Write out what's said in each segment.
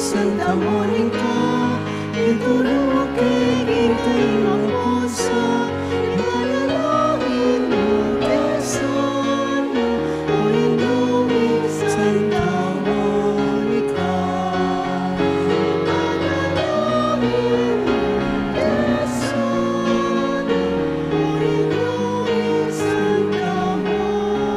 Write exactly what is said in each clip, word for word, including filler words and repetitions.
Santa Monica, itulung mu kami king tingwa mi. Ipanalangin mu kami. Santa Monica, ipanalangin mu kami. Santa Monica.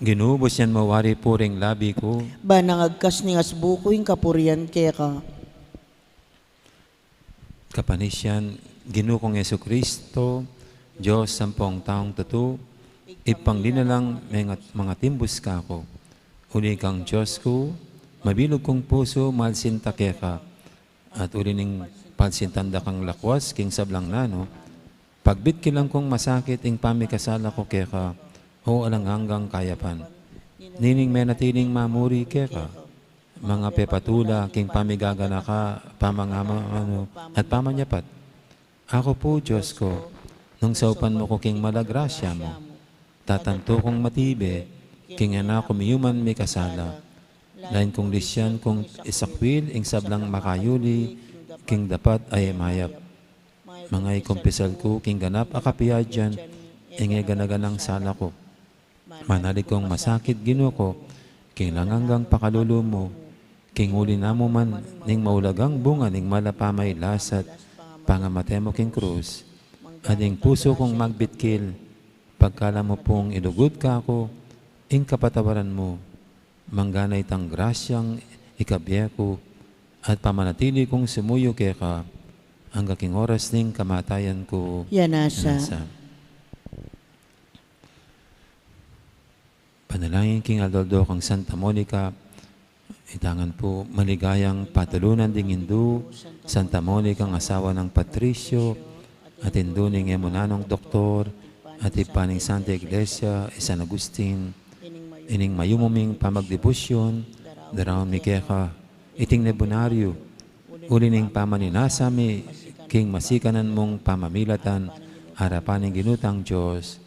Ginu, busyan mu wari pu ring labi ku. Ban nang agkas ning asbu ku ing kapurian keka. Kapanisian, Ginu kung Jesucristo, Dios ampong taung tutu, Ibpang linalang mengat-, mangatimbus kaku. Uli kang Dios ku, mabilug kung pusu, malsinta keka. At uli ning palsintan da kang lakwas king sablang nanu, pagbitkilan kung masakit ing pamikasala ku keka, o alang anggang kayapan. Nining menatiling mamuri keka, mangapepatula king pamigaganaka, pamangamanu, at pamanyapat. Aku pu, Dios ku, nung saupan mu ku king mala grasya mu, tatantu kung matibe, king e na ku miyuman mikasala. Lain kung lisyan kung isakwil ing sablang makayuli, king dapat a e mayap. Mangaikumpisal ku king ganap a kapiadyan, ing e gana-ganang sala ku. Manalig kung masakit, Ginu ku, king alang anggang pakalulu mu, king uli na mu man ning maulagang bunga ning mala pamailasa't pangamate mu king krus, at ing pusu kung magbitkil, pagkalam mu pung ilugud kaku ing kapatawaran mu, manggana itang grasyang ikabie ku, at pamanatili kung sumuyu keka, angga king oras ning kamatayan ku. Yana sa. Yana sa. Panalangin king aldo-aldo kang Santa Monica, itangan pu, maligayang patulunan ding indu, Santa Monica, ing asawa nang Patricio, at indu ning e mu nanung doktor, at ibpa ning Santa Iglesia, i San Agustin, ining mayumu ming pamagdebosyon, daraun mi keka, iting nobenaryo, uli ning pamaninasa mi, king masikanan mung pamamilatan, arapan ning Ginu tang Dios,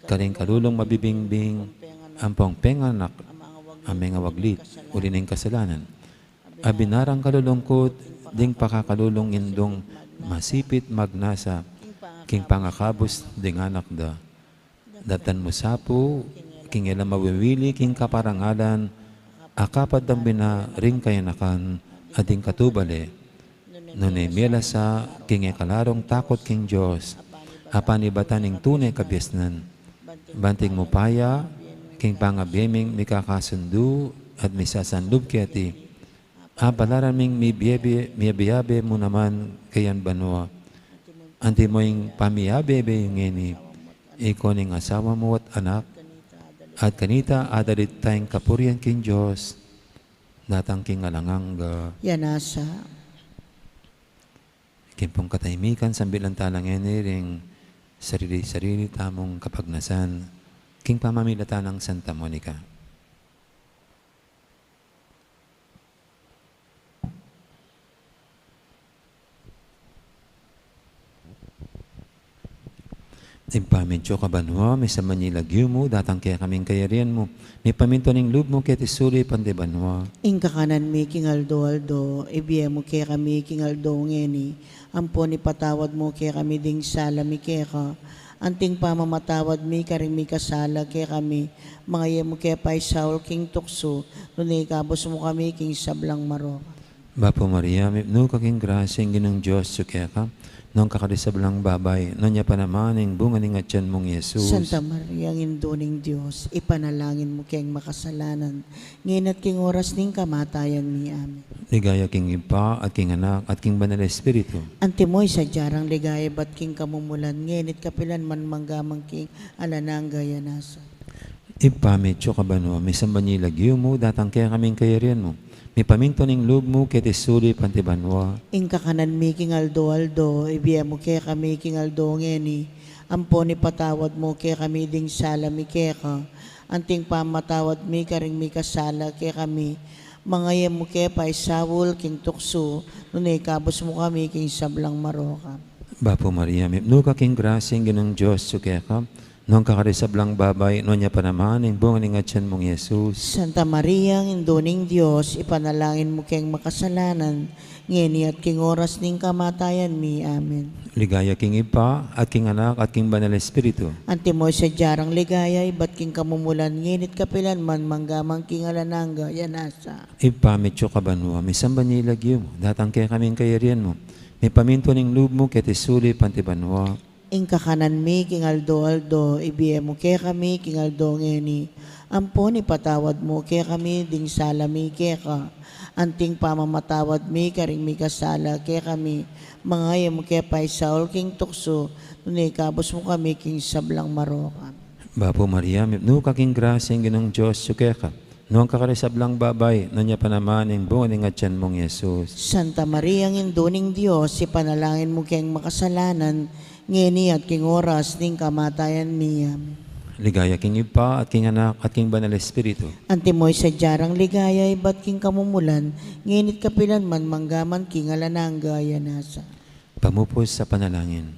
karing kalulung mabibingbing, ampong penganak, a mengawaglit, uli ning kasalanan. Abinarang kalulungkut, ding pakakalulung indung masipit magnasa, king pangakabus ding anak da. Daptan mu sa pu, king e la mawiwili king kaparangalan, a kapad dang bina ring kayanakan, a ding katubale. Nune mie la sa, king e kalarung takut king Dios, a panibatan ning tune kabiasnan. Banting mu pa ya, king pangabie ming mikakasundu, at misasanlub keti. Abalaran ming mibiabe, miabe-abe mu naman kayan banua. Antimo ing pamiabe-abe yu ngeni, ikayu ning asawa mu at anak, at kanita adalit tang kapurian king Dios, datang king alang angga. Yana sa. King pung katahimikan, sambilan tala ngeni ring sarili-sarili tamung kapagnasan, king pamamilatan nang Santa Monica. Ibpa mi, atiu ka banua, misamban ya ing lagyu mu, datang kekami ing kayarian mu, mipamintuan ing lub mu keti sulip anti banua. Ing kakanan mi king aldo-aldo, ibie mu kekami king aldo ngeni, ampon ipatawad mu kekami ding sala mi keka, anting pamamatawad mi karing mikasala kekami, manga e mu ke paisaul king tuksu, nune ikabus mu kami king sablang marok. Bapu Maria, mipnu ka king grasya, ing Ginung Dios atyu keka, nuan ka karing sablang babai, nuan ya pa naman ing bunga ning atian mung Jesus. Santa Maria, Indu ning Dios, ipanalangin mu keng makasalanan, ngeni at king oras ning kamatayan mi. Amen. Ligaya king Ibpa, at king Anak, at king Banal a Espiritu. Antimo ing sadya nang ligaya ibat king kamumulan, ngeni at kapilan man, mangga man king alang angga. Yana sa. Ibpa mi, atiu ka banua, misamban ya ing lagyu mu, datang kekami ing kayarian mu, mipamintuan ing lub mu keti sulip anti banua. Ing kakanan mi king aldo-aldo, ibie mu kekami king aldo ngeni, ampon ipatawad mu kekami ding sala mi keka, anting pamamatawad mi karing mikasala kekami, manga e mu ke paisaul king tuksu, nune ikabus mu kami king sablang marok. Bapu Maria, mipnu ka king grasya, ing Ginung Dios atyu keka, nuan ka karing sablang babai, nuan ya pa naman ing bunga ning atyan mung Jesus. Santa Maria, Indu ning Dios, ipanalangin mu keng makasalanan, ngeni at king oras ning kamatayan mi. Amen. Ligaya king Ibpa, at king Anak, at king Banal Espiritu. Antimo ing sadya rang ligaya, ibat king kamumulan, ngeni't kapilan man, manggaman king alang angga. Amen. Ibpa mi atyu ka banua, misamban ya ing lagyu mu, datang kekami ing kayarian mu, mipamintuan ing lub mu keti sulip anti banua. Ing kakanan mi king aldo-aldo, ibie mu kekami king aldo ngeni. Ampon ipatawad mu kekami ding sala mi keka, anting pamamatawad mi karing mikasala kekami. Manga e mu ke paisaul king tuksu, nune ikabus mu kami king sablang marok. Bapu Maria, mipnu ka king grasya, ing Ginung Dios atyu keka. Nuan ka karing sablang babai, nuan ya pa naman ing bunga ning atyan mung Jesus. Santa Maria, Indu ning Dios, ipanalangin mu keng makasalanan, ngeni at king oras ning kamatayan mi. Amen. Ligaya king Ibpa, at king Anak, at king Banal Espiritu. Antimo ing sadya rang ligaya, ibat king kamumulan, ngeni't kapilan man, manggaman king alang angga. Amen. Pamupus a panalangin.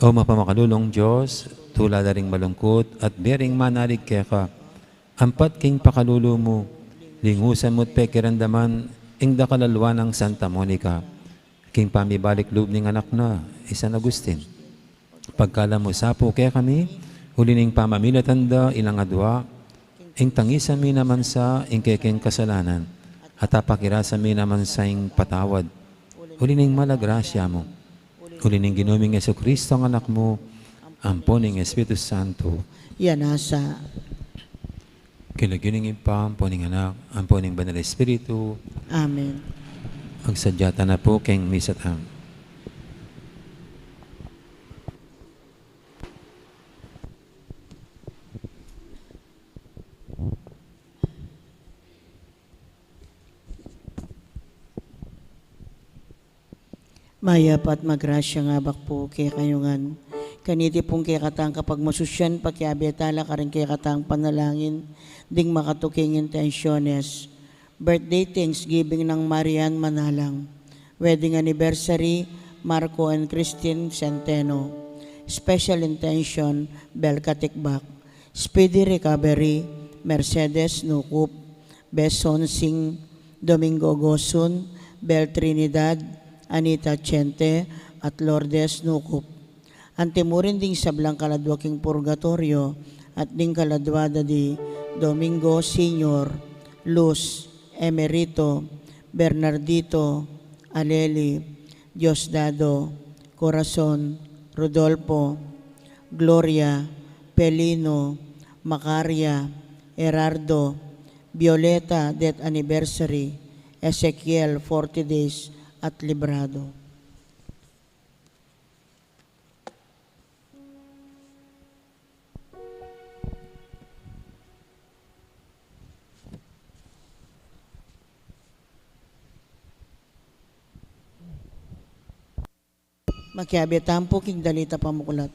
O mapamakalulung Dios, tula da ring malungkut at bie ring manalig keka, ampat king pakalulu mu, lingusan mu't pekiramdaman ing dakal a lua nang Santa Monica king pamibalik lub ning anak na, i San Agustin. Pagkalub mu sa pu kekami, uli ning pamamilatan da ilang adua, ing tangisan mi naman sa ing kekeng kasalanan, at apakirasan mi naman sa ing patawad, uli ning mal a grasya mu, uli ning Ginu ming Jesucristo a Anak mu, ampo ning Espiritu Santo. Iya na sa. King lagyu ning Ibpa, ampo ning Anak, ampo ning Banal Espiritu. Amen. Magsadya tana pu king misa tamu. Mayap at magrasyang abak pu kekayu ngan. Kaniti pung kekatang kapagmasusyan, pakiabe tala karing kekatang panalangin ding makatuking intensyones. Birthday thanksgiving nang Marian Manalang. Wedding anniversary, Marco and Christine Centeno. Special intention, Bel Katikbak. Speedy recovery, Mercedes Nukup, Beson Singh, Domingo Gosun, Bel Trinidad, Anita Chente, at Lourdes Nukup. Antimurin ding sablang kaladua king purgatoryo, at ding kaladua da di Domingo Senior, Luz, Emerito, Bernardito, Aleli, Diosdado, Corazon, Rodolfo, Gloria, Pelino, Macaria, Gerardo, Violeta, death anniversary, Ezekiel, forty days, at librado. Makiabe tamu pu king dalita pamuklat.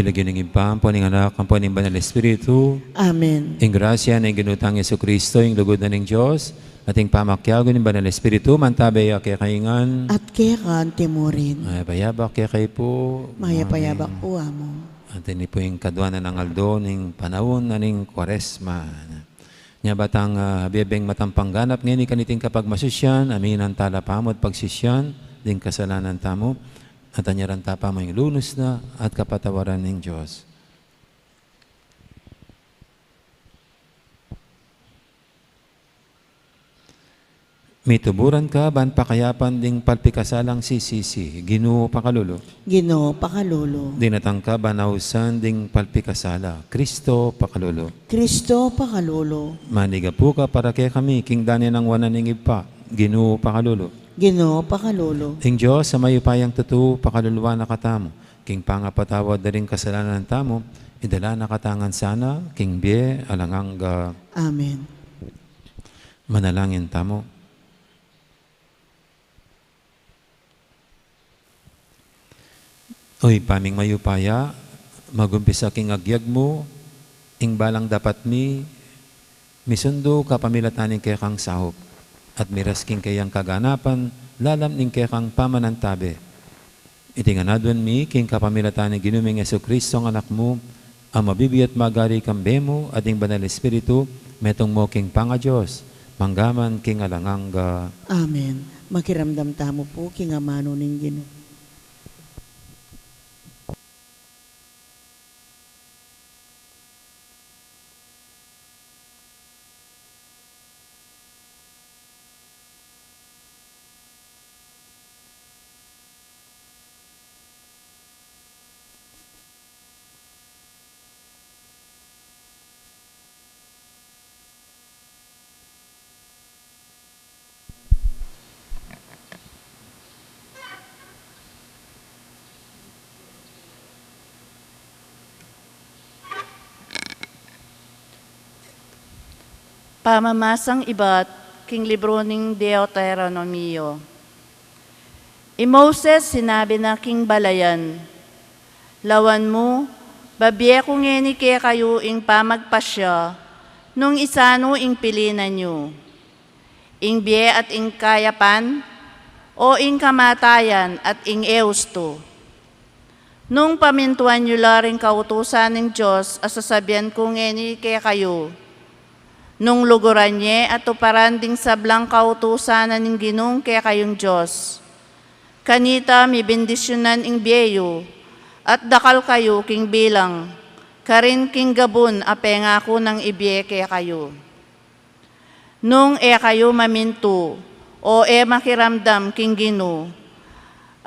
Lagyu ning Ibpa, ampo ning Anak, ampo ning Banal Espiritu. Amen. Ing grasya ning Ginu tang Jesucristo, ing lugud na ning Dios, at ing pamakiabe ning Banal Espiritu, mantabe ya kekayu ngan. At keka antimurin. Mayap a yabak kekayu pu. Mayap a yabak pu, Among. At ini pu ing kadua na nang aldo ning panaun na ning Kuaresma. Nya ba tang, ah, abie-abie ing matampang ganap ngeni kaniting kapagmasusian, aminan tala pamu at pagsisian ding kasalanan tamu, at anyaran ta pamu ing lunus na at kapatawaran ning Dios. Mituburan ka ban pakayapan ding palpikasalang sisisi, Ginu pakalulu. Ginu pakalulu. Dinatang ka ban ausan ding palpikasala, Kristo pakalulu. Kristo pakalulu. Manigapu ka para kekami, king dane nang wanan ning Ibpa, Ginu pakalulu. Ginu pakalulu. Ing Dios a mayupayang tutu, pakaluluan na katamu, king pangapatawad da ring kasalanan tamu, idala na katamu ngan sana king bie alang angga. Amen. Manalangin tamu. O Ibpa ming mayupaya, magumpisa king agyag mu, ing balang dapat mi, misundu kapamilatan ning kekang saup, at miras king kayang kaganapan, lalam ning kekang pamanantabe. Iti ngan aduan mi, king kapamilatan ning Ginu ming Jesucristo a Anak mu, a mabibie at magari kambe mu, at ning Banal Espiritu, metung mu king pangaDios, mangga man king alang angga. Amen. Makiramdam tamu pu king amanu ning Ginu. Pamamasang ibat king libru ning Deuteronomio. I Moses sinabi na king balayan, "Lawan mu, babie ku ngeni kekayu ing pamagpasya nung isanu ing pilinan yu, ing bie at ing kayapan, o ing kamatayan at ing e ustu. Nung pamintuan yu la ring kautusan ning Dios a sasabian ku ngeni kekayu, nung luguran ye at tuparan ding sablang kautusan na ning Ginung kekayung Dios, kanita mibendisyunan ing bie yu, at dakal kayu king bilang, karin king gabun a pengaku nang ibie kekayu. Nung e kayu mamintu, o e makiramdam king Ginu,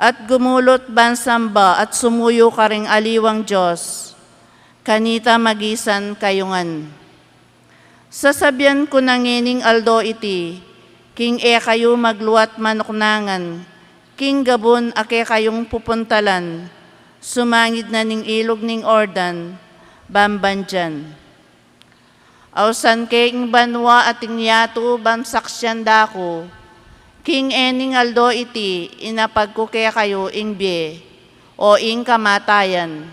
at gumulut ban samba at sumuyu karing aliwang dios, kanita magisan kayu ngan. Sasabian ku na ngening aldo iti, king e kayu magluat manuknangan king gabun a kekayung pupuntalan, sumangid na ning ilug ning Jordan, bamban dian. Ausan ke ing banua at ing yatu ban saksian da ku, king e ning aldo iti inapag ku kekayu ing bie, o ing kamatayan,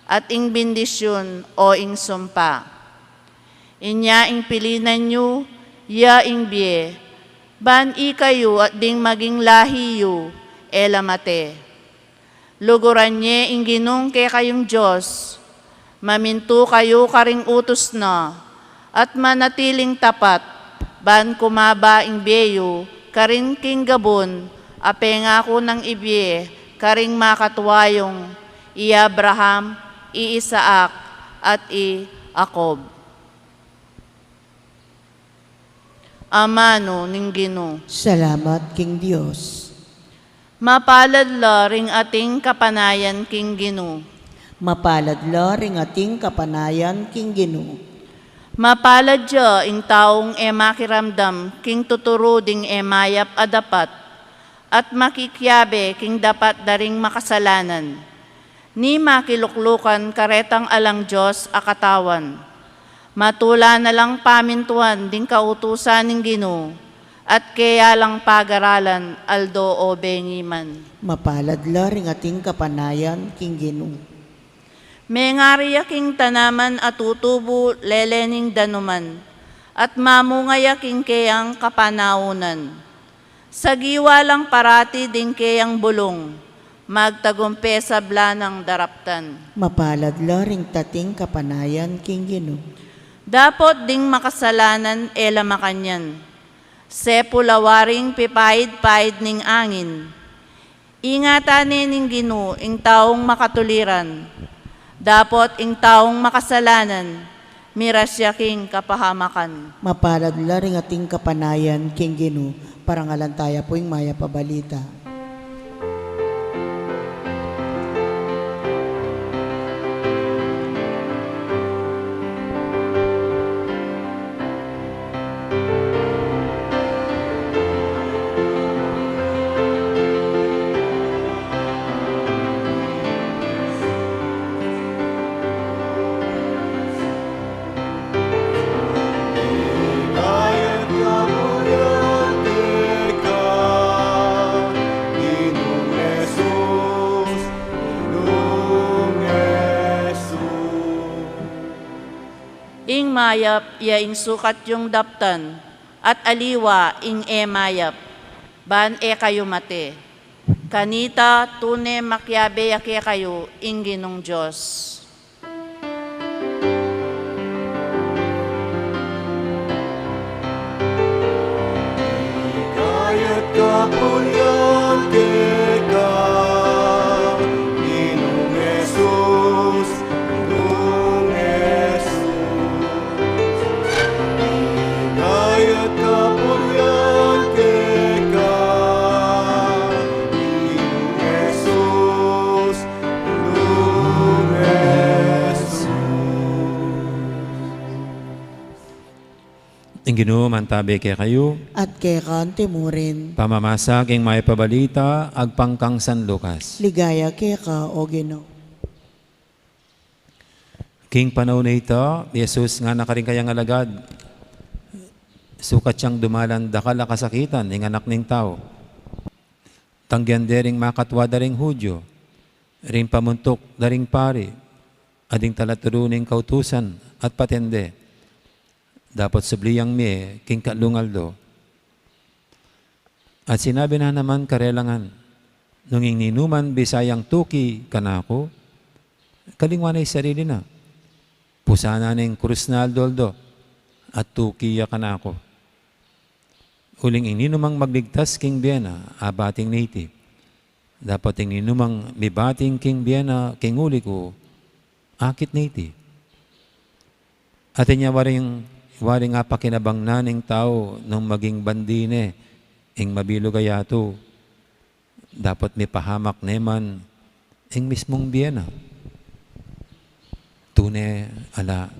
at ing bendisyun, o ing sumpa. Inya ing pilinan yu, ya ing bie, ban ikayu at ding maging lahi yu, e la mate. Luguran ye ing Ginung kekayung Dios, mamintu kayu karing utus na, at manatiling tapat, ban kumaba ing bie yu karin king gabun a pengaku nang ibie karing makatua yung i Abraham, i Isaac, at i Jacob. Amanu ning Ginu. Salamat king Dios. Mapalad la ring ating kapanayan king Ginu. Mapalad la ring ating kapanayan king Ginu. Mapalad ya ing taung e makiramdam king tuturu ding e mayap a dapat, at makikiabe king dapat da ring makasalanan, ni makiluklukan karetang alang Dios a katawan. Matula na lang pamintuan ding kautusan ning Ginu, at keya lang pagaralan aldo o bengi man. Mapalad la ring ating kapanayan king Ginu. Mengari ya king tanaman a tutubu lele ning danuman, at mamunga ya king keyang kapanaunan. Sagiwa lang parati ding keyang bulung, magtagumpe sabla nang daraptan. Mapalad la ring tating kapanayan king Ginu. Dapot ding makasalanan e la makanyan. Sepu la waring pipaid-paid ning angin. Ingatan ne ning Ginu ing taung makatuliran. Dapot ing taung makasalanan, miras ya king kapahamakan. Mapalad la ring ating kapanayan king Ginu. Parangalan taya pu ing mayap a balita. Ing mayap ya ing sukat yung daptan, at aliwa ing e mayap, ban e kayu mate. Kanita tune makiabe ya kekayu ing Ginung Dios. Kaya't kapurian keka, Ginung Jesus, Ginung Jesus. Kaya't kapurian keka, Ginung Jesus, Ginung Jesus. Ing Ginu mantabe kekayu. At keka antimurin. Pamamasa king mayap a balita agpang kang San Lucas. Ligaya keka, O Ginu. King panaun a ita, i Jesus ngana karing kayang alagad, sukat yang dumalan dakal a kasakitan ing Anak ning Tau. Tanggian de ring makatwa da ring Judio, ring pamuntuk da ring pari, at ding talaturu ning kautusan, at paten de, dapot subli yang mie king katlung aldo. At sinabi na naman karela ngan, nung ing ninuman bisa yang tuki kanaku, kalingwan na ing sarili na, pusan na ing krus na aldo-aldo, at tuki ya kanaku. Uling ing ninumang magligtas king bie na, abating na iti. Dapot ing ninumang mibating king bie na king uli ku, akit na iti. At inya waring, waring apakinabang na ning tau nung maging bandi ne ing mabilug a yatu. Dapot mipahamak ne man ing mismung bie na. Tune ala.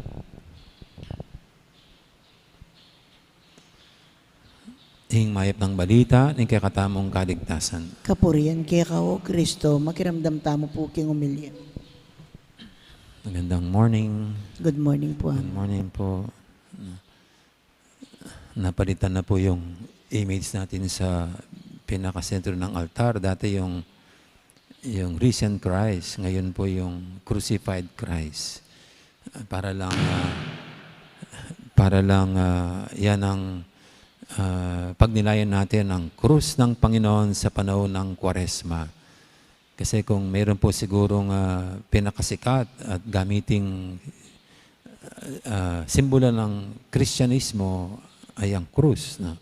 Ing mayap nang balita ning kekatamung kaligtasan. Kapurian keka, O Kristo. Makiramdam tamu pu king umilya. Magandang morning. Good morning po. Good morning po. Napalitan na po yung image natin sa pinakasentro ng altar. Dati yung, yung risen Christ, ngayon po yung crucified Christ. Para lang, ah, para lang, ah, yan ang, ah, pagnilayan natin ang krus ng Panginoon sa panahon ng Kwaresma. Kasi kung mayroon po sigurong, ah, pinakasikat at gamiting, ah, simbolo ng Kristyanismo ay ang krus, no?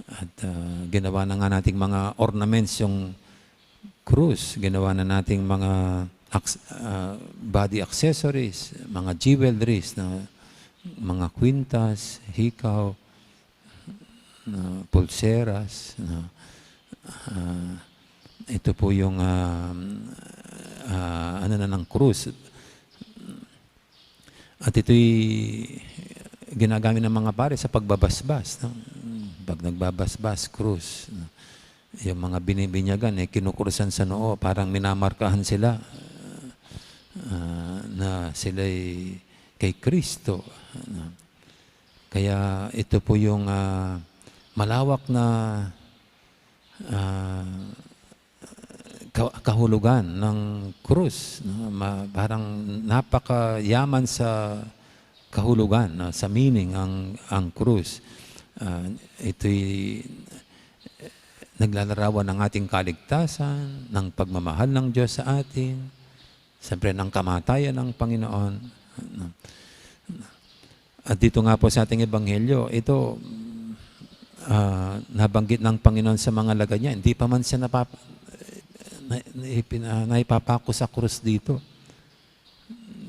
At, ah, ginawa na nga nating mga ornaments yung krus, ginawa na nating mga acc-, ah, body accessories, mga jewelries, na mga kwintas, hikaw, na pulseras, na, ah, ito po yung, ah, ah, ano na ng krus. At ito'y ginagamit ng mga pare sa pagbabasbas, no? Pag nagbabasbas, krus, no? Yung mga binibinyagan, eh, kinukrusan sa noo, parang minamarkahan sila, ah, na sila'y kay Kristo, no? Kaya ito po yung, ah, malawak na, ah, ka-, kahulugan ng krus, no? Ma-, parang napakayaman sa kahulugan, no? Sa meaning ang, ang krus. Ah, ito'y naglalarawan ng ating kaligtasan, ng pagmamahal ng Diyos sa atin, siyempre ng kamatayan ng Panginoon. At dito nga po sa ating ebanghelyo, ito, ah, nabanggit ng Panginoon sa mga alagad niya, hindi pa man siya napap-, na, na, ipina-, naipapako sa krus dito.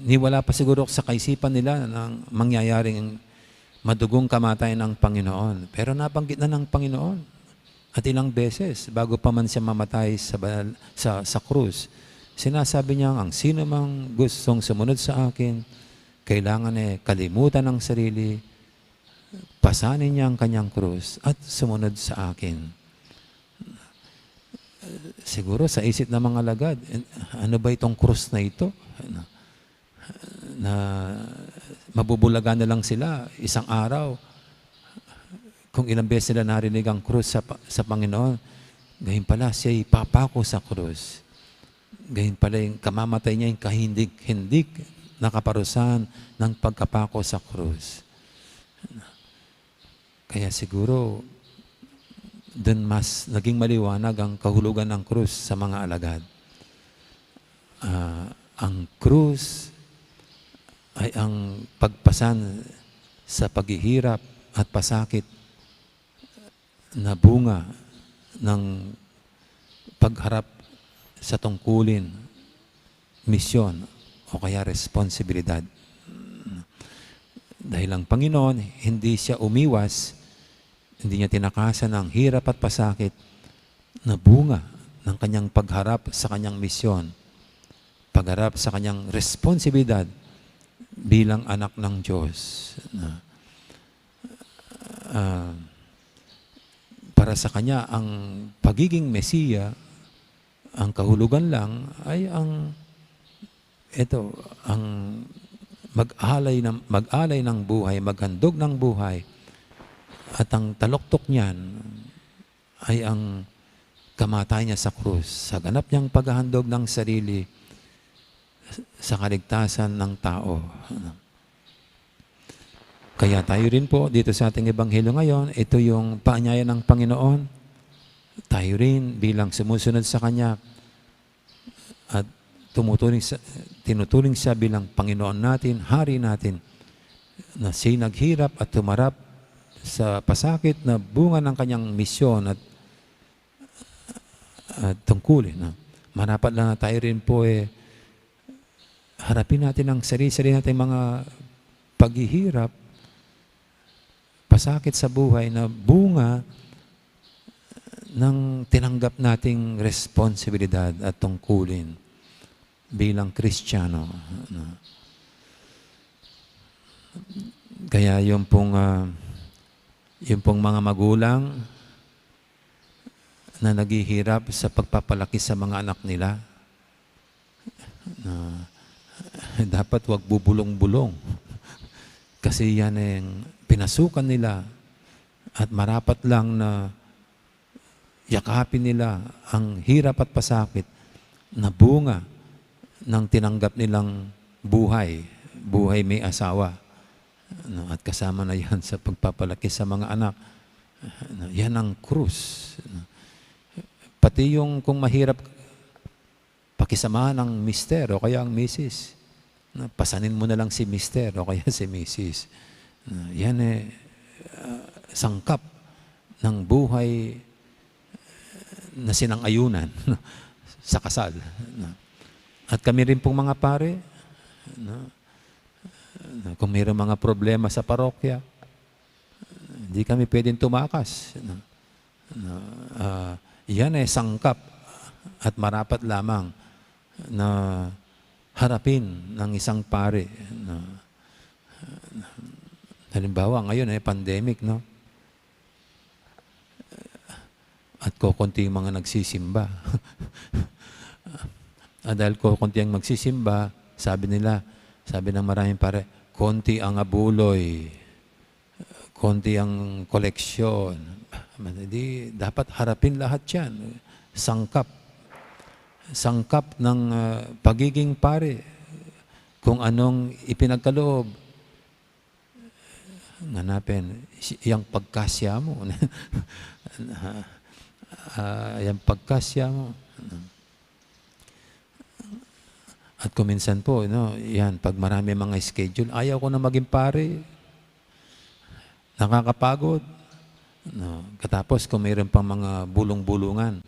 Ni wala pa siguro sa kaisipan nila ng mangyayaring madugong kamatayan ng Panginoon. Pero nabanggit na ng Panginoon at ilang beses bago pa man siya mamatay sa banal, sa, sa krus. Sinasabi niya, "Ang sino mang gustong sumunod sa akin, kailangan eh kalimutan ang sarili, pasanin niya ang kanyang krus at sumunod sa akin." Siguro sa isip ng mga alagad, "Eh, ano ba itong krus na ito?" Ano? Na mabubulagan na lang sila isang araw kung ilang beses nila narinig ang krus sa pa-, sa Panginoon. Gayon pala, siya'y papako sa krus. Gayon pala yung kamamatay niya, yung kahindik-hindik na kaparusahan ng pagkapako sa krus. Kaya siguro, dun mas naging maliwanag ang kahulugan ng krus sa mga alagad. Ah, ang krus ay ang pagpasan sa paghihirap at pasakit na bunga ng pagharap sa tungkulin, misyon, o kaya responsibilidad. Dahil ang Panginoon, hindi siya umiwas, hindi niya tinakasan ang hirap at pasakit na bunga ng kanyang pagharap sa kanyang misyon, pagharap sa kanyang responsibilidad bilang anak ng Diyos. Na, ah, para sa kanya, ang pagiging Mesiya, ang kahulugan lang ay ang, eto, ang mag-alay ng, mag-alay ng buhay, maghandog ng buhay, at ang taluktok niyan ay ang kamatayan niya sa krus, sa ganap niyang paghahandog ng sarili sa kaligtasan ng tao. Kaya tayo rin po, dito sa ating ebanghelyo ngayon, ito yung paanyaya ng Panginoon. Tayo rin, bilang sumusunod sa Kanya at tumuturing sa, tinuturing siya bilang Panginoon natin, Hari natin, na siya'y naghirap at humarap sa pasakit na bunga ng kanyang misyon at, at tungkulin, no? Marapat lang na tayo rin po, eh, harapin natin ang sarili-sarili nating mga paghihirap, pasakit sa buhay na bunga ng tinanggap nating responsibilidad at tungkulin bilang Kristiyano, no? Kaya yung pong, ah, yung pong mga magulang na naghihirap sa pagpapalaki sa mga anak nila, na dapat wag bubulong-bulong. Kasi yan ang pinasukan nila at marapat lang na yakapin nila ang hirap at pasakit na bunga ng tinanggap nilang buhay, buhay may asawa. No, at kasama na yan sa pagpapalaki sa mga anak. No, yan ang krus. No. Pati yung kung mahirap pakisamahan ang mister o kaya ang misis, no, pasanin mo na lang si mister o kaya si misis. No, yan, eh, ah, sangkap ng buhay na sinang-ayunan, no, sa kasal, no. At kami rin pong mga pare, no, kung mayroong mga problema sa parokya, hindi kami pwedeng tumakas, no. Na, ah, yan ay sangkap at marapat lamang na harapin ng isang pari, no. Halimbawa, ngayon ay pandemic, no? At kokonti yung mga nagsisimba. At dahil kokonti ang magsisimba, sabi nila, sabi ng maraming pare, "Konti ang abuloy, konti ang koleksyon." Di, dapat harapin lahat yan. Sangkap. sangkap ng, ah, pagiging pari, kung anong ipinagkaloob. Ngana pin, si-, yang pagkasya mu. Ah, yang pagkasya mu. At kung minsan po, no, yan, pag marami mga schedule, ayaw ko na maging pari. Nakakapagod. No? Katapos kung mayroon pang mga bulung-bulungan,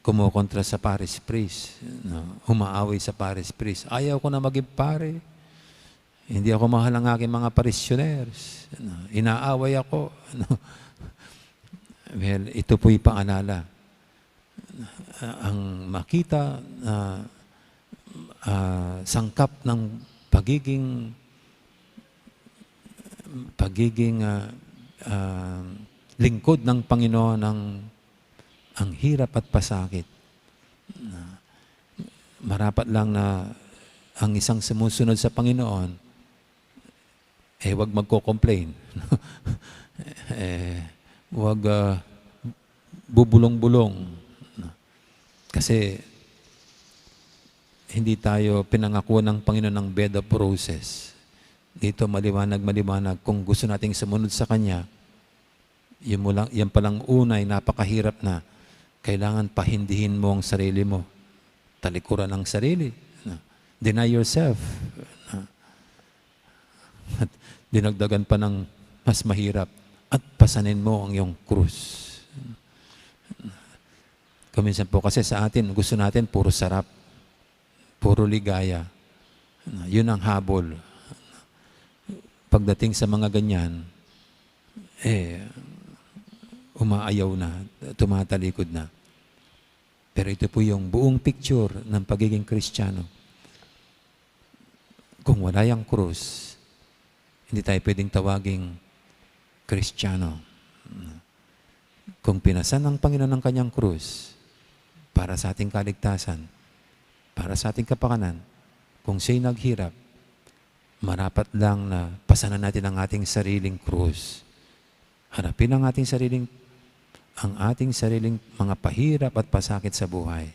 kumukontra sa parish priest, no? Umaaway sa parish priest. Ayaw ko na maging pari. Hindi ako mahal ng aking mga parishioners. No? Inaaway ako. No? Well, ito po'y paalala. Ah, ang makita na, ah, sangkap ng pagiging, pagiging, ah, ah, lingkod ng Panginoon ang, ang hirap at pasakit. Na marapat lang na ang isang sumusunod sa Panginoon, eh, wag magko-complain. Eh, wag, ah, bubulong-bulong. Kasi hindi tayo pinangakuan ng Panginoon ng bed of roses. Dito maliwanag-maliwanag, kung gusto nating sumunod sa Kanya, yun mo lang, yan palang una ay napakahirap na. Kailangan pahindihin mo ang sarili mo. Talikuran ang sarili. No? Deny yourself. No? At dinagdagan pa ng mas mahirap. At pasanin mo ang iyong krus. Kung minsan po kasi sa atin, gusto natin puro sarap, puro ligaya. Yun ang habol. Pagdating sa mga ganyan, eh, umaayaw na, tumatalikod na. Pero ito po yung buong picture ng pagiging Kristiyano. Kung wala yang krus, hindi tayo pwedeng tawaging Kristiyano. Kung pinasan ng Panginoon ang kanyang krus para sa ating kaligtasan, para sa ating kapakanan, kung siya'y naghirap, marapat lang na pasanan natin ang ating sariling krus. Harapin ang ating sariling, ang ating sariling mga pahirap at pasakit sa buhay.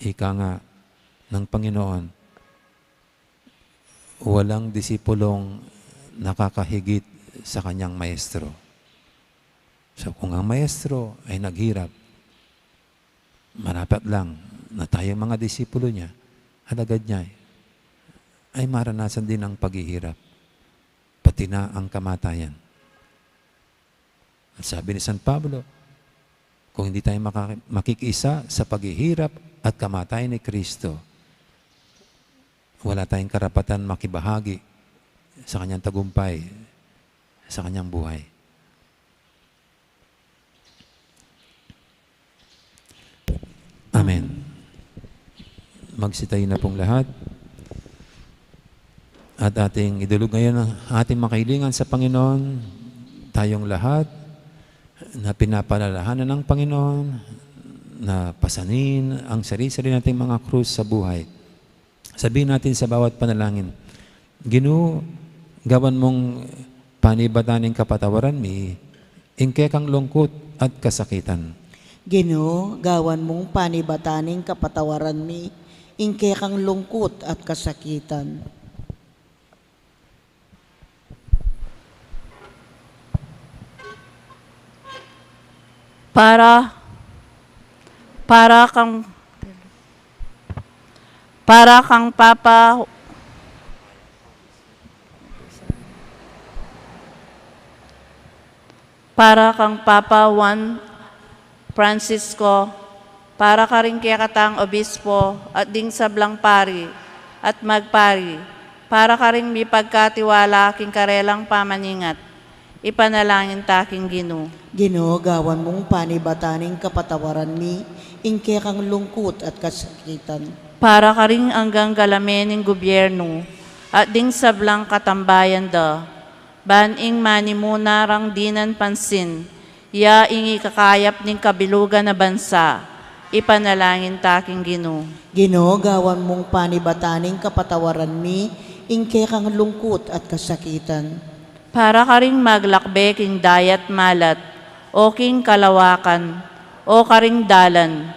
Ika nga ng Panginoon, walang disipulong nakakahigit sa kanyang maestro. So, kung ang maestro ay naghirap, marapat lang na tayong mga disipulo niya, alagad niya, ay maranasan din ang paghihirap, pati na ang kamatayan. At sabi ni San Pablo, kung hindi tayo maka-, makikiisa sa paghihirap at kamatayan ni Kristo, wala tayong karapatan makibahagi sa kanyang tagumpay, sa kanyang buhay. Amen. Magsitayo na pong lahat. At ating idulog ngayon ang ating mga kahilingan sa Panginoon. Tayong lahat na pinapaalalahanan ng Panginoon na pasanin ang sarili-sarili nating mga krus sa buhay. Sabihin natin sa bawat panalangin, "Ginu, gawan mong panibatan ing kapatawaran mi ing kekang lungkut at kasakitan." Ginu, gawan mong panibatan ing kapatawaran mi ing kekang lungkut at kasakitan. Para, para kang, para kang Papa, para kang Papa Juan Francisco, para karing kekatang obispo at ding sablang pari at magpari, para karing mipagkatiwala king karelang pamaningat, ipanalangin ta king Ginu. Ginu, gawan mong panibatan ing kapatawaran mi ing kekang lungkut at kasakitan. Para karing anggang galamen ning gobyerno at ding sablang katambayan da, ban ing manimuna rang dinan pansin ya ing ikakayap ning kabilugan a bansa, ipanalangin ta king Ginu. Ginu, gawan mong panibatan ing kapatawaran mi ing kekang lungkut at kasakitan. Para karing maglakbe king dayat malat, o king kalawakan, o karing dalan,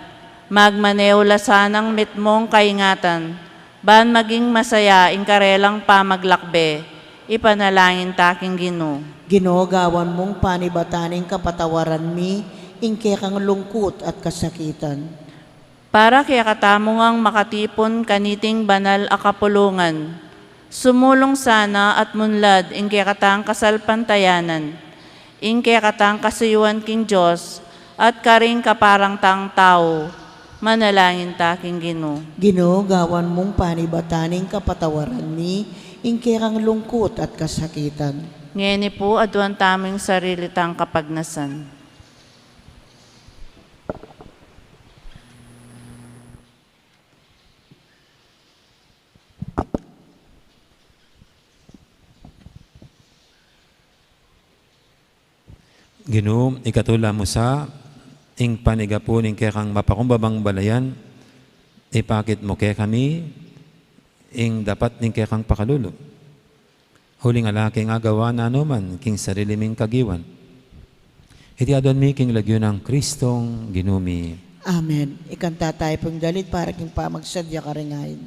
Magmanewa la sanang mitmung kaingatan, ban maging masaya ing karelang pamaglakbe, ipanalangin ta king Ginu. Ginu, gawan mung panibatan ing kapatawaran mi, ing kekang lungkut at kasakitan. Para kekatamu ngang makatipun kaniting banal a kapulungan, sumulung sana at munlad ing kekatang kasalpantayanan, ing kekatang kasuyuan king Dios, at karing kaparang tang tau, manalangin ta king Ginu. Ginu, gawan mung panibatan ing kapatawaran mi, ing kekang lungkut at kasakitan. Ngeni pu, aduan tamu ing sarili tang kapagnasan. Ginu, ikatula mu sa ing panigapu ning kekang mapakumbabang balayan, ipakit mu kekami ing dapat ning kekang pakalulu. Uling ala keng agawa nanu man king sarili ming kagiwan. Iti aduan mi king lagyu nang Kristong Ginu mi. Amen. Ikanta tayu pung dalit para king pamagsadya karing ain.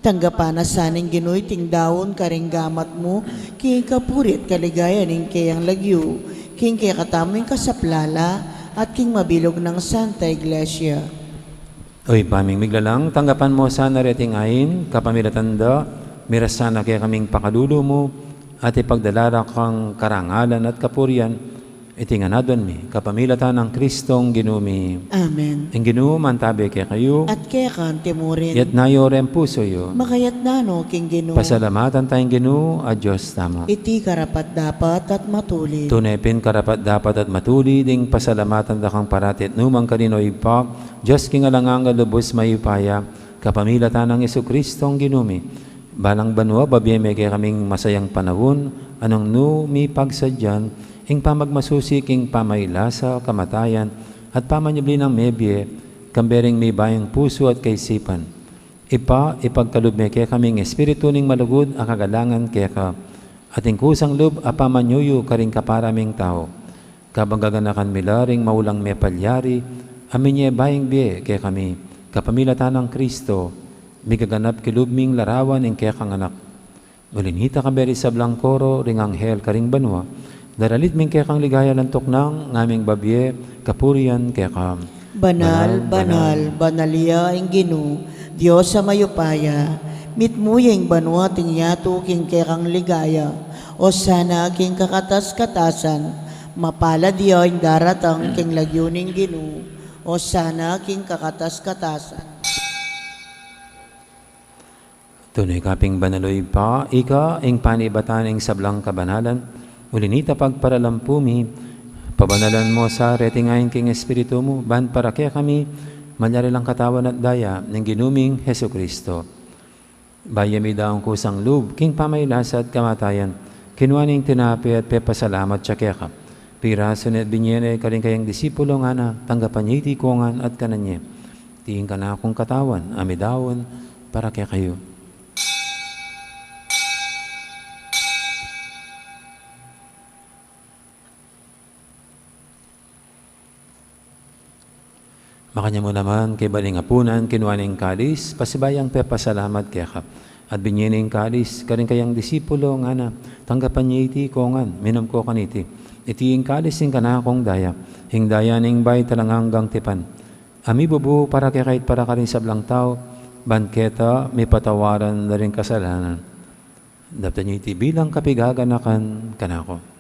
Tanggapan na sa ning Ginu iting daun karing gamat mu, king kapurian at kaligayan ning keyang lagyu, king kekatamung kasaplalan, at king mabilug nang Santa Iglesia. O Ibpa ming miglalang, tanggapan mu sana reting ain, kapamilatan da, miras sana kekaming pakalulu mu, at ipagdala da kang karangalan at kapurian, iti ngan aduan mi, kapamilatan nang Kristong Ginu mi. Amen. Ing Ginu mantabe kekayu. At keka naman murin. Itas yu ring pusu yu. Makaitas no king Ginu. Pasalamatan taya ing Ginu a Dios tamu. Iti karapat-dapat at matulid. Tune pin karapat-dapat at matulid ing pasalamatan da kang parati at nu man karin, o Ibpa, Dios king alang angga, lubus mayupaya, kapamilatan nang Jesucristong Ginu mi. Balang banua, babie me kekaming masayang panaun, a nung nu mi pagsadyan, ing pamagmasusi king pamailasa, kamatayan, at pamanyubli nang mebie, kambe ring mibayung pusu at kaisipan. Ibpa, ipagkalub me kekaming espiritu ning malugud a kagalangan keka, at ing kusang lub a pamanyuyu karing kapara ming tau. Kabang gaganakan mi la ring maulang mepalyari, a minye bayung bie kekami, kapamilatan nang Kristo, migaganap king lub ming larawan ing kekang Anak. Uli nita, kambe ring sablang koro ring anghel karing banua, daralit mi ing kekang ligaya, lantuk nang ngaming babie kapurian keka. Banal, banal, banal ya ing Ginu, Dios a mayupaya. Mitmu ya ing banua at ing yatu king kekang ligaya. Osana king kakatas-katasan. Mapalad ya ing daratang king lagyu ning Ginu. Osana king kakatas-katasan. Tune ka pin banal, o Ibpa, ika ing panibatan ning sablang kabanalan, uli na nita pagparalampu mi, pabanalan mu sa reting ain king Espiritu mu, ban para kekami, malyari lang katawan at daya ning Ginu ming Jesucristo. Bayu ya midaun kusang lub king pamagkasakit at kamatayan, kinua ne ing tinape at pepasalamat ya keka. Pirasu ne at binye ne karing kayang disipulo, ngana, tanggapan ye iti kongan at kanan ye. Iti ing kanakung katawan a midaun para kekayu. Makanyan mu naman, kaybat ning apunan, kinua ne ing kalis, pasibayu yang pepasalamat keka. At binye ne ing kalis karing kayang disipulo, ngana, tanggapan ye iti kongan, minum ko kaniti. Iti ing kalis ning kanakung daya, ing daya ning bayu at alang anggang tipan, a mibubu para kekayu at para karing sablang tau, ban keta mipatawaran la ring kasalanan. Daptan ye iti bilang kapaganakan kanaku.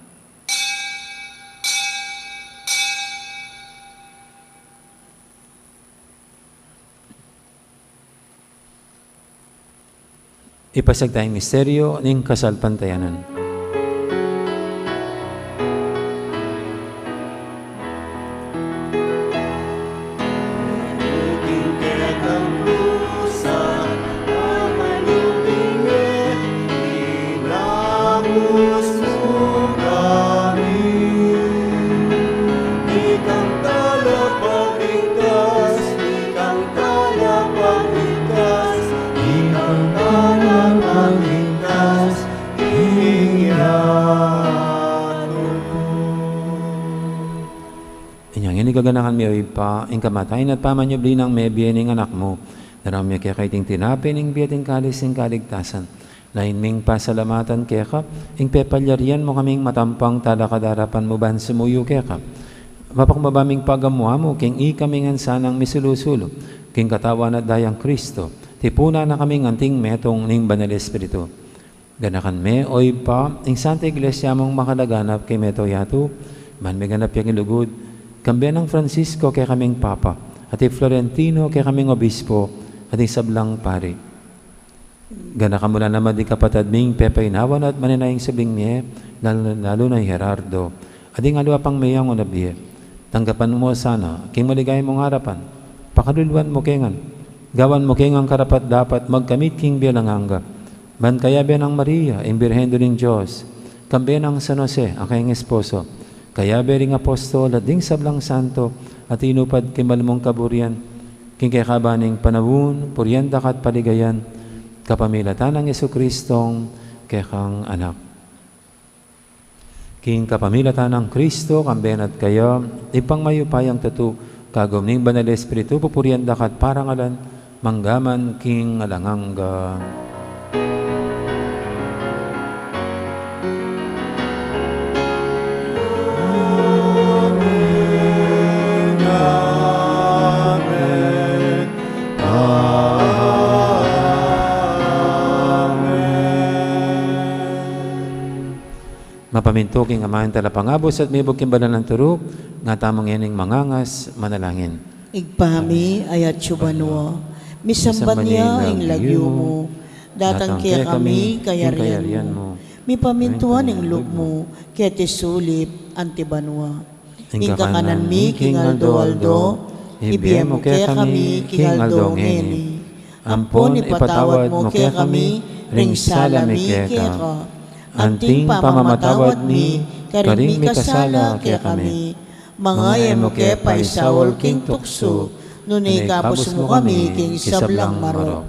Ipasiag taya ing misteryu ning kasalpantayanan. Inya ngeni gaganakan mi, o Ibpa, ing kamatayan at pamanyubli nang mebie ning Anak mu. Daraun mi keka iting tinape ning bie at ing kalis ning kaligtasan. Lain ming pasalamatan keka ing pepalyarian mu kaming matampang talakad king arapan mu ban sumuyu keka. Mapakubaba ming pagamu-amu king ikami ngan sanang misulu-sulu king katawan at dayang Kristo, tipunan na kaming anting metung ning Banal Espiritu. Ganakan me, o Ibpa, ing Santa Iglesia mung makalaganap king mabilug a yatu, ban miganap ya king lugud, kambe nang Francisco kekaming Papa, at i Florentino kekaming Obispo, at ing sablang pari. Ganakan mu la naman ding kapatad ming pepainawan at manenaya king subling mie, lalu, lalu na i Gerardo, at ding aliwa pang meyang o nabie. Tanggapan mu la sana king maligaya mung arapan, pakaluluan mu ke ngan, gawan mu ke ngan karapat-dapat magkamit king bie alang angga. Ban kayabe nang Maria, ing Birhen Indu ning Dios, kambe nang San Jose, a kayang esposo, kayabe ring apostol at ding sablang santo a tinupad king mal mung kaburian, king kekaban ning panaun, purian da ka at paligayan, kapamilatan nang Jesucristong kekang Anak. King kapamilatan nang Kristo, kambe na at kaya, Ibpang mayupayang tutu, kagum ning Banal Espiritu, pupurian da ka at parangalan, mangga man king alang angga. Amen. Amen. Amen. Mapamintu king Ama ing Talapangabus at mibug king banal nang turu, nga tamu ngening mangangas manalangin. Ibpa mi, a atsu banua, misamban ya ing lagyu mu, datang kekami ing kayarian mu, mipamintuan ing lub mu, keti sulip anti banua. Ing kakanan mi king aldo-aldo, ibie mu kekami king aldo ngeni. Ampon ipatawad mu kekami ring sala mi keka, anting pamamatawad mi karing mikasala kekami. Manga e mu ke paisaul king tuksu, nune ikabus mu kami king sablang marok.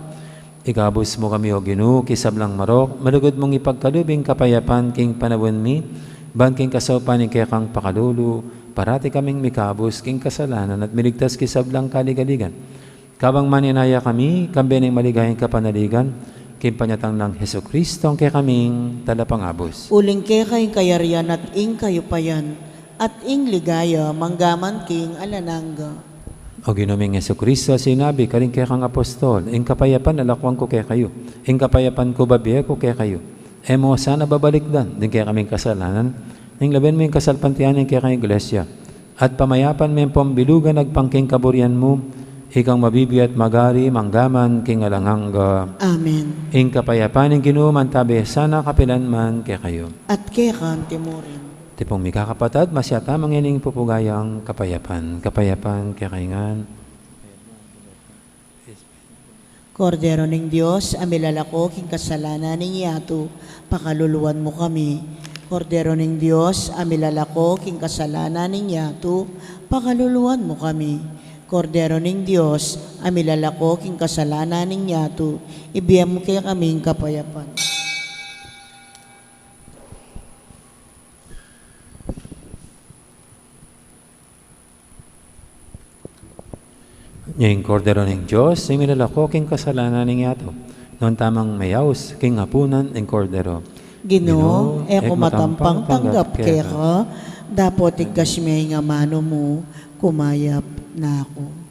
Ikabus mu kami, O Ginu, king sablang marok, malugud mung ipagkalub ing kapayapan king panaun mi, ban king kasaupan ning kekang pakalulu, parati kaming mikabus king kasalanan at miligtas king sablang kaligaligan. Kabang manenaya kami, kambe ning maligayang kapanaligan, king panyatang nang Jesucristo, a kekaming Talapangabus. Uling keka ing kayarian at ing kayupayan, at ing ligaya, mangga man king alang angga. O Ginu ming Jesucristo, sinabi karing kekang apostol, ing kapayapan lalakwan ku kekayu, ing kapayapan ku bibie ku kekayu. E mu sana babalikdan ding kekaming kasalanan, ing lawen mu ing kasalpantayanan ning kekang iglesia, at pamayapan me ampong bilugan agpang king kaburian mu, ikang mabibie at magari mangga man king alang angga. Amen. Ing kapayapan ning Ginu mantabi sana kapilan man kekayu. At keka mu rin. Tipong mikakapatad, masyata mangeni ing pupugayang kapayapan. Kapayapan kekayu ngan. Kordero ning Dios, a milalako king kasalanan ning yatu, pakaluluan mu kami. Kordero ning Dios, a milalako king kasalanan ning yatu, pakaluluan mu kami. Kordero ning Dios, a milalako king kasalanan ning yatu, ibie mu kekami ing kapayapan. Ing Kordero ning Dios, a milalako king kasalanan ning yatu. Nuan tamung mayaus king apunan ning Kordero. Ginu, e ku matampang tanggap keka, dapot igkas me ing amanu mu, kumayap na ku.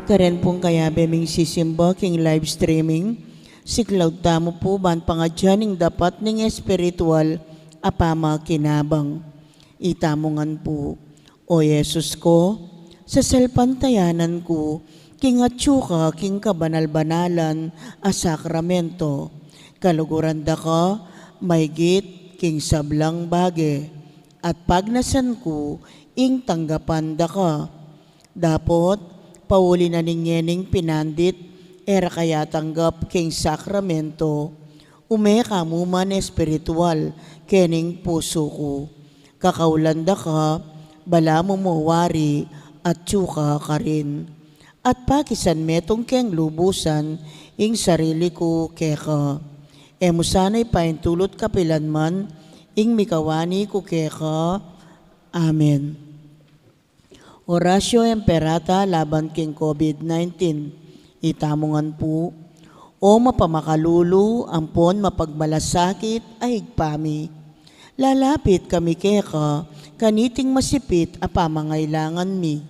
Karin pung kayabe ming sisimba king live streaming, Siklaud tamu pu ban pangadyan ing dapat ning espiritual a pamakinabang. Itamu ngan pu. O Jesus ko, sasalpantayanan ku king atyu ka king kabanal-banalan a sakramento. Kaluguran da ka maigit king sablang bage, at pagnasan ku ing tanggapan da ka. Dapot, pauli na ning ngening pinandit e ra ka yatanggap king sakramento, ume ka mu man espiritual kening pusu ku. Kakaulan da ka, balamu mo wari, atyu ka karin. At pakisan metung keng lubusan ing sarili ku keka. E mu sana ipaintulut kapilan man ing mikawani ku keka. Amen. Oratio Imperata laban king COVID nineteen. Itamu ngan pu. O mapamakalulu ampon mapagmalasakit a Ibpa mi, lalapit kami keka kaniting masipit a pamangailangan mi.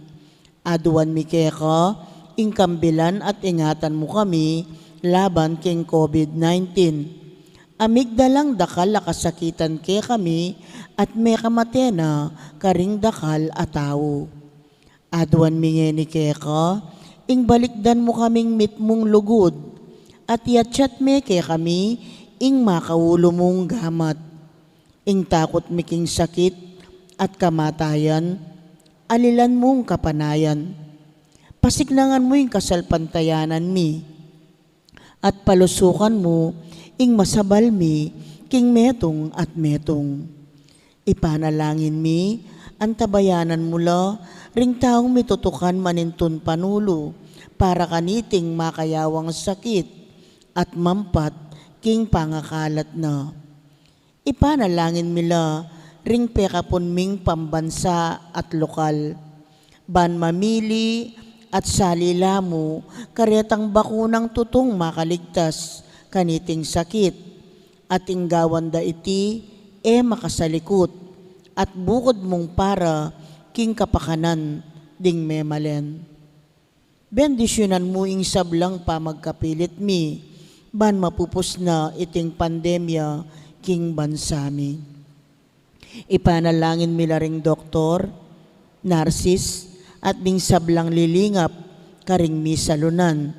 Aduan mi keka ing kambilan at ingatan mu kami laban king COVID nineteen. Amigdalang dakal a kasakitan kekami at mekamate na karing dakal a tau. Aduan mi ngeni keka ing balikdan mu kaming mitmung lugud, at iatsat me kekami ing makaulu mung gamat. Ing takut mi king sakit at kamatayan, alilan mung kapanayan. Pasiknangan mu ing kasalpantayanan mi, at palusukan mu ing masabal mi king metung at metung. Ipanalangin mi, antabayanan mu la ring taung mitutukan manintun panulu para kaniting makayawang sakit at mampat king pangakalat na. Ipanalangin mi la ring pekapun ming pambansa at lokal, ban mamili at sali la mu karetang bakunang tutung makaligtas kaniting sakit, at ing gawan da iti e makasalikut, at bukud mung para king kapakanan ding memalen. Bendisyunan mu ing sablang pamagkapilit mi, ban mapupus na iting pandemya king bansa mi. Ipanalangin mi la ring doktor, narsis, at ding sablang lilingap karing misalunan,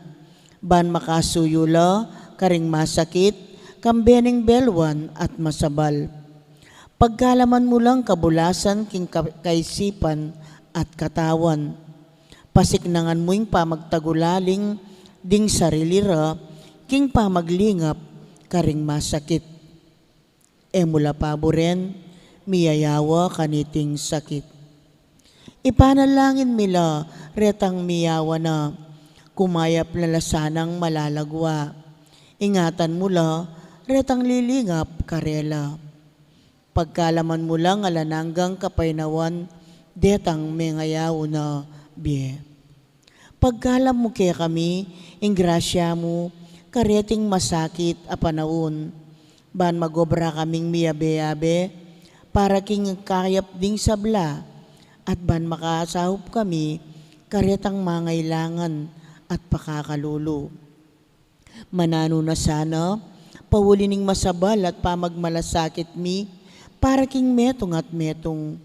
ban makasuyu la karing masakit, kambe ning belwan at masabal. Pagkalaman mu lang kabulasan king ka-, kaisipan at katawan. Pasiknangan mu ing pamagtagulaling ding sarili ra king pamaglingap karing masakit. E mu la paburen miyayawa kaniting sakit. Ipanalangin mi la retang miyawa na, kumayap na la sanang malalagwa. Ingatan mu la retang lilingap karela. Pagkaluban mu lang alang anggang kapaynawan detang mengayaw na bie. Pagkaluban mu kekami ing grasya mu kareting masakit a panaun, ban magobra kaming miyabe-yabe para king kayap ding sabla, at ban makasaup kami karetang mangailangan at pakakalulu. Mananu na sana, pauli ning masabal at pamagmalasakit mi, para king metung at metung.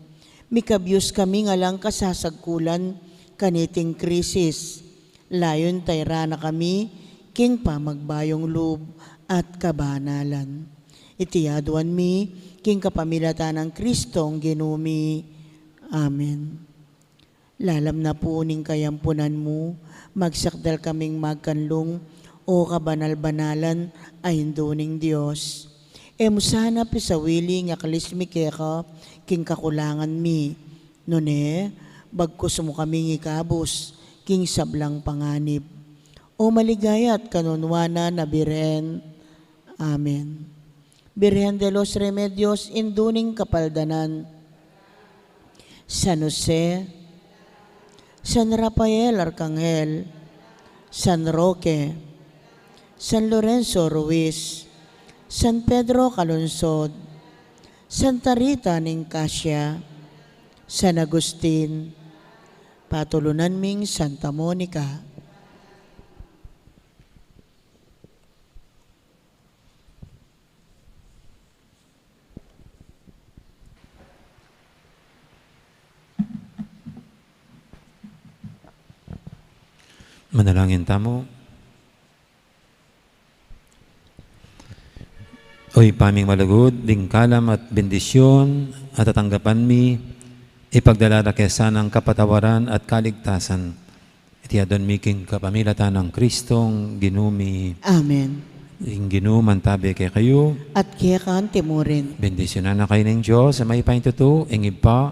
Mikabyus kami alang kasasagkulan kaniting krisis. Layun tayra na kami king pamagbayung lub at kabanalan. Iti aduan mi king kapamilatan nang Kristong Ginu mi. Amen. Lalam na pu ning kayampunan mu, magsakdal kaming magkanlung, o kabanal-banalan a Indu ning Dios. E mu sana pisawili ing aklis mi keka king kakulangan mi. Nune, bagkus mu kaming ikabus king sablang panganib. O maligaya at kanunuanan a Birhen. Amen. Birhen de los Remedios, Indu ning Kapaldanan. San Jose, San Rafael Arkanghel, San Roque, San Lorenzo Ruiz, San Pedro Calungsod, Santa Rita ning Cascia, San Agustin, patulunan ming Santa Monica. Manalangin tamu. O Ibpa ming malugud, ding kalam at bendisyun a tatanggapan mi, ipagdala da ke sanang kapatawaran at kaligtasan. Iti adwan mi king kapamilatan nang Kristong Ginu mi. Amen. Ing Ginu mantabi kekayu. At keka naman murin. Bendisyunan na kayu ning Dios a mayupayang tutu, ing Ibpa,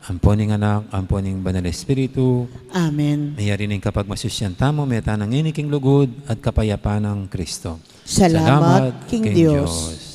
ampo ning Anak, ampo ning Banal Espiritu. Amen. Mayari ning kapagmasusyan tamu, mete na ngeni king lugud at kapayapan nang Kristo. Salamat king Dios.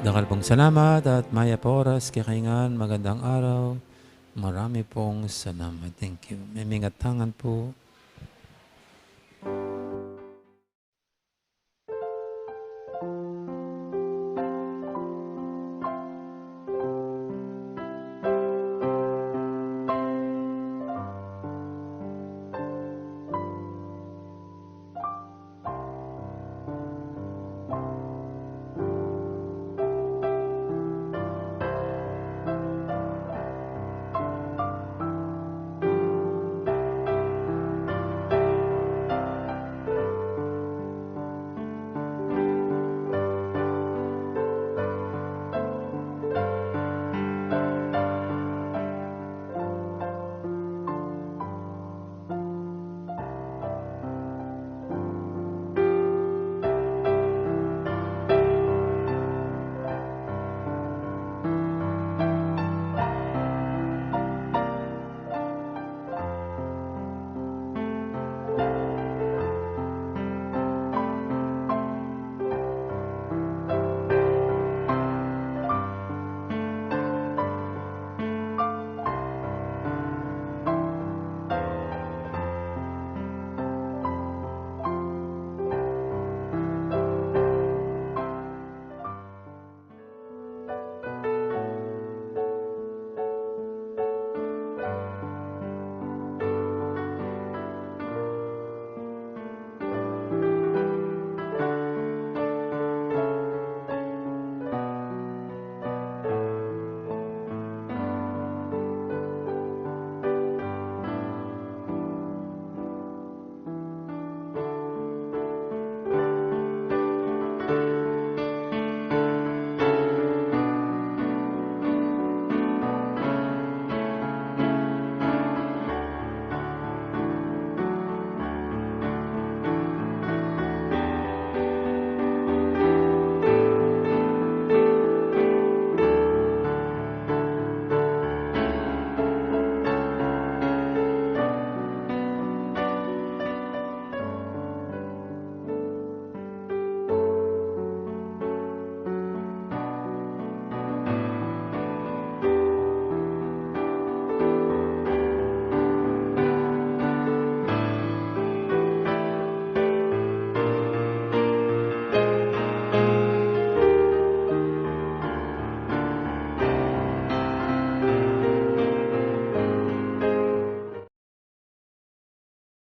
Dakal pung salamat at mayap a oras kekayu ngan. Magandang araw. Marami pung salamat. Thank you. Memingat tangan po.